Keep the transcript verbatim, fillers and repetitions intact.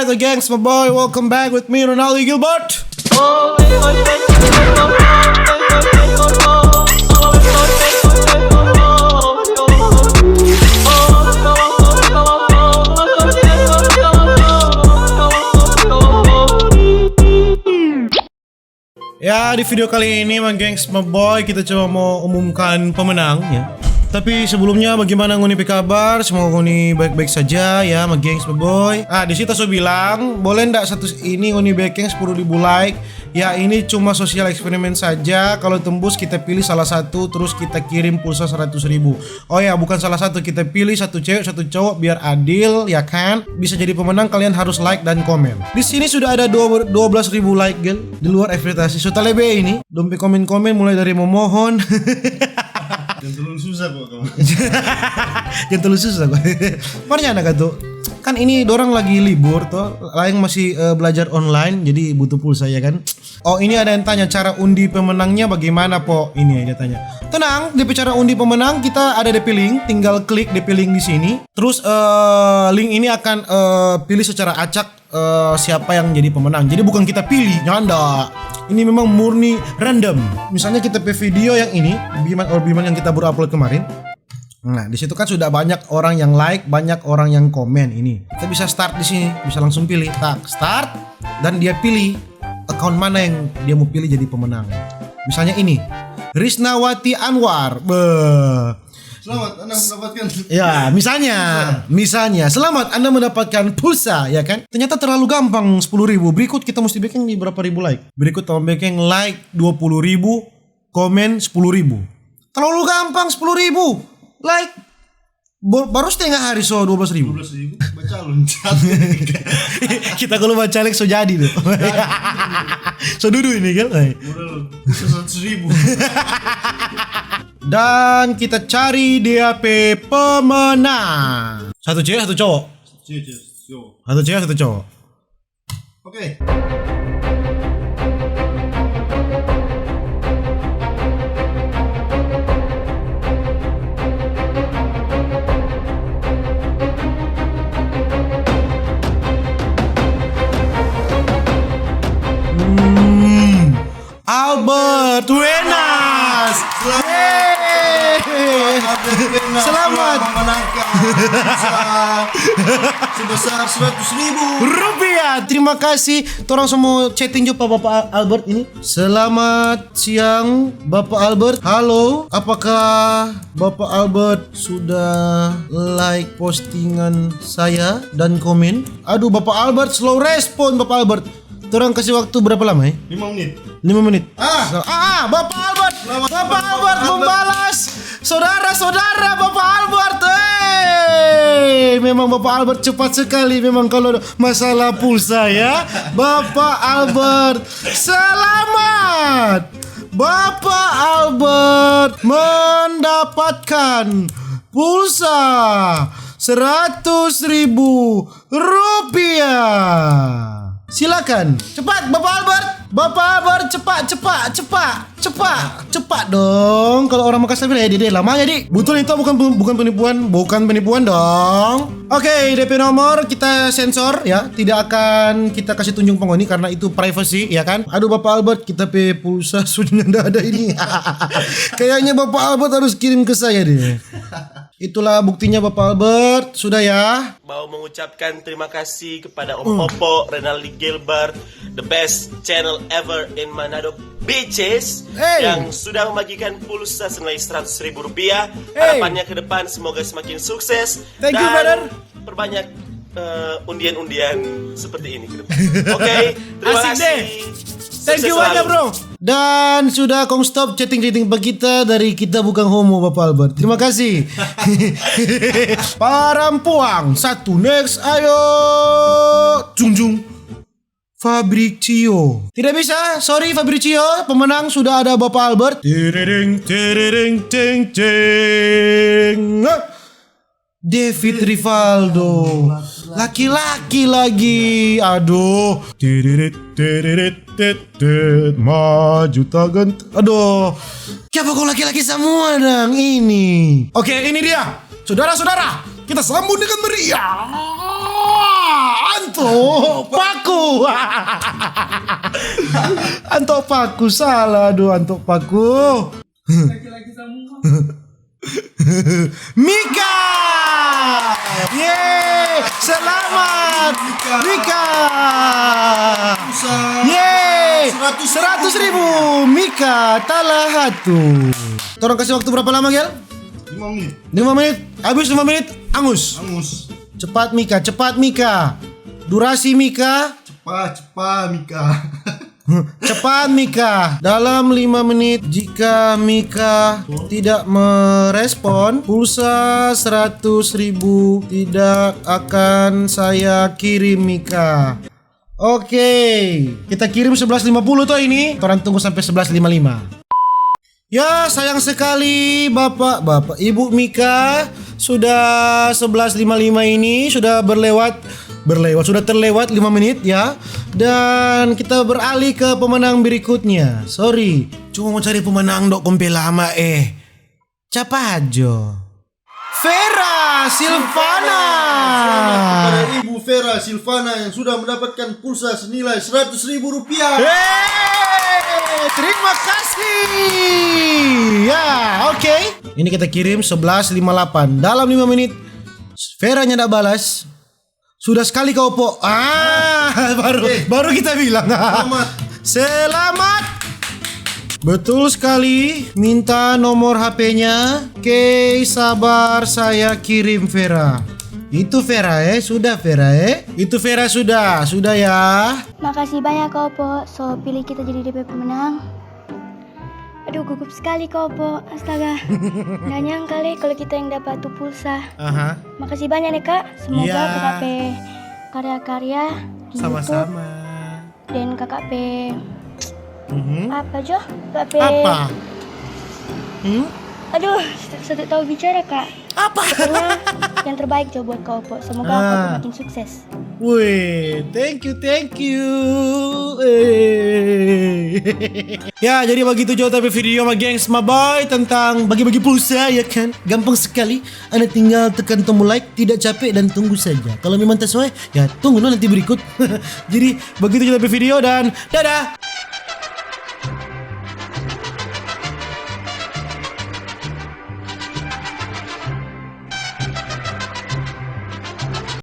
The gangs, my boy, welcome back with me, Ronaldo Gilbert. Ya, di video kali ini, my gengs, my boy, kita cuma mau umumkan pemenang, ya. Tapi sebelumnya, bagaimana ngoni pe kabar? Semoga ngoni baik-baik saja, ya, my gengs, my boy. Ah, di situ so bilang, boleh ndak satu ini ngoni bekeng sepuluh ribu like? Ya, ini cuma sosial eksperimen saja. Kalau tembus, kita pilih salah satu, terus kita kirim pulsa seratus ribu. Oh ya, bukan salah satu, kita pilih satu cewek, satu cowok, biar adil, ya kan? Bisa jadi pemenang, kalian harus like dan komen. Di sini sudah ada dua, dua belas ribu like, gel. Di luar ekspektasi. So talebe ini, dong pe komen-komen mulai dari memohon. Yang terlalu susah kok, kawan. Yang terlalu susah kok. Makanya anak tu, kan ini dorang lagi libur toh, lain masih, eh, belajar online, jadi butuh pulsa, ya kan? Oh, ini ada yang tanya, cara undi pemenangnya bagaimana, Po? Ini dia tanya. Tenang, di cara undi pemenang kita ada di link, tinggal klik di link di sini. Terus, eh, link ini akan, eh, pilih secara acak, eh, siapa yang jadi pemenang. Jadi bukan kita pilih, nyanda. Ini memang murni random. Misalnya kita pe video yang ini, Biman or Biman yang kita baru upload kemarin. Nah, di situ kan sudah banyak orang yang like, banyak orang yang komen ini. Kita bisa start di sini, bisa langsung pilih. Tak, start, dan dia pilih account mana yang dia mau pilih jadi pemenang. Misalnya ini, Risnawati Anwar. Beuh. Selamat, Anda mendapatkan. Ya, misalnya, misalnya, selamat Anda mendapatkan pulsa, ya kan? Ternyata terlalu gampang, sepuluh ribu. Berikut kita mesti bikin di berapa ribu like. Berikut tong bikin like dua puluh ribu, komen sepuluh ribu. Terlalu gampang, sepuluh ribu like. Bo-, baru setengah hari so dua belas ribu. Dua belas ribu, bacalon. Kita kalau bacaleg so jadi tuh. So dudu ini kan. Modal seratus ribu. Dan kita cari dia pe pemenang. Satu cewek, satu cowok. Cewek, cewek, cowok. Satu cewek, satu cowok. Oke. Hmm. Albert Wenas. Selamat. Yeay. Albert Wenas. Selamat. Telah memenangkan pulsa sebesar seratus ribu rupiah. Terima kasih. Torang semua chatting juga Bapak Albert ini. Selamat siang, Bapak Albert. Halo, apakah Bapak Albert sudah like postingan saya dan komen? Aduh, Bapak Albert slow respon, Bapak Albert. Torang kasih waktu berapa lama, eh? Lima menit. Lima menit. Ah. So, ah, ah, Bapak Albert. Selamat, Bapak Albert membalas. Saudara-saudara, Bapak Albert. Hei, memang Bapak Albert cepat sekali. Memang kalau masalah pulsa, ya, Bapak Albert, selamat. Bapak Albert mendapatkan pulsa seratus ribu rupiah. Silakan. Cepat, Bapak Albert. Bapak Albert, cepat, cepat, cepat, cepat, cepat dong. Kalau orang Makassar bilang, "Eh, Dede, lamanya, Di." Betul itu bukan, bukan penipuan, bukan penipuan dong. Oke, D P nomor kita sensor ya. Tidak akan kita kasih tunjung pengoni karena itu privacy ya kan. Aduh, Bapak Albert, kita pe pulsa sudah ndak ada ini. Kayaknya Bapak Albert harus kirim ke saya deh. Itulah buktinya Bapak Albert, sudah ya. Mau mengucapkan terima kasih kepada Om Opo, Renaldi Gilbert, the best channel ever in Manado Beaches, hey, yang sudah membagikan pulsa senilai seratus ribu rupiah. Hey. Harapannya ke depan semoga semakin sukses. Thank you, dan brother. Perbanyak eh, undian-undian seperti ini ke depan. Oke, terima kasih. Thank you banyak, bro. Dan sudah kong stop chatting-chatting pa kita dari Kita Bukan Homo, Bapak Albert. Terima kasih. Parampuang satu next, ayo. Jung jung. Fabricio. Tidak bisa, sorry Fabricio, pemenang sudah ada Bapak Albert. Terereng, terereng, ceng, ceng. David Rivaldo. Laki-laki lagi. Aduh. Tereret, tereret, tet, tet. Maju tagan. Aduh. Kiapa kong laki-laki semua dang ini? Oke, ini dia. Saudara-saudara, kita sambut dengan meriah. Anto Paku. Antok Paku, salah, aduh, Antok Paku. Mika. Yeay, selamat Mika. Yeay, seratus ribu. Mika, talah hatu. Torang kasih waktu berapa lama, Gel? Lima menit. Lima menit. Habis lima menit, angus. Angus. Cepat, Mika, cepat, Mika. Durasi, Mika. Cepat, cepat, Mika. Cepat, Mika. Dalam lima menit, jika Mika tidak merespon, pulsa seratus ribu tidak akan saya kirim, Mika. Oke, kita kirim sebelas lima puluh toh ini. Torang tunggu sampe sebelas lima lima. Ya, sayang sekali, Bapak, Bapak, Ibu Mika, sudah sebelas lima lima ini, sudah berlewat, berlewat, sudah terlewat lima menit, ya. Dan kita beralih ke pemenang berikutnya. Sorry, cuma mau cari pemenang dok, kompe lama, eh. Capa jo. Vera Silvana. Selamat kepada Ibu Vera Silvana yang sudah mendapatkan pulsa senilai seratus ribu rupiah. Yeay, terima kasih. Ya, oke. Ini kita kirim sebelas lima delapan. Dalam lima menit, Vera nyanda balas. Sudah sekali kau, Po. Ah, baru, eh, baru kita bilang. Selamat. Selamat. Betul sekali, minta nomor H P-nya. Oke, sabar, saya kirim Vera. Itu Vera, eh, sudah Vera, eh. Itu Vera sudah, sudah ya. Makasih banyak, Kak Opo, so pilih kita jadi D P pemenang. Aduh, gugup sekali, Kak Opo. Astaga. Nggak nyangka le kalau kita yang dapat tu pulsa. Aha. Makasih banyak nih, Kak. Semoga, iya, Kakak pe karya-karya di YouTube. Sama-sama. Dan Kakak pe, mhm, apa jo? Kakak pe apa? Hmm? Aduh, satu tahu bicara, Kak. Apa? Pokoknya yang terbaik jo buat Kak Opo. Semoga, ah, Kak Opo makin sukses. Wih, thank you, thank you. Eh. Ya, jadi bagitu jo tapi video ma gengs, ma boy, tentang bagi-bagi pulsa, ya kan? Gampang sekali. Anda tinggal tekan tombol like, tidak capek, dan tunggu saja. Kalau memang tak sesuai, ya tunggu dulu nanti berikut. Jadi, begitu jo tapi video dan dadah.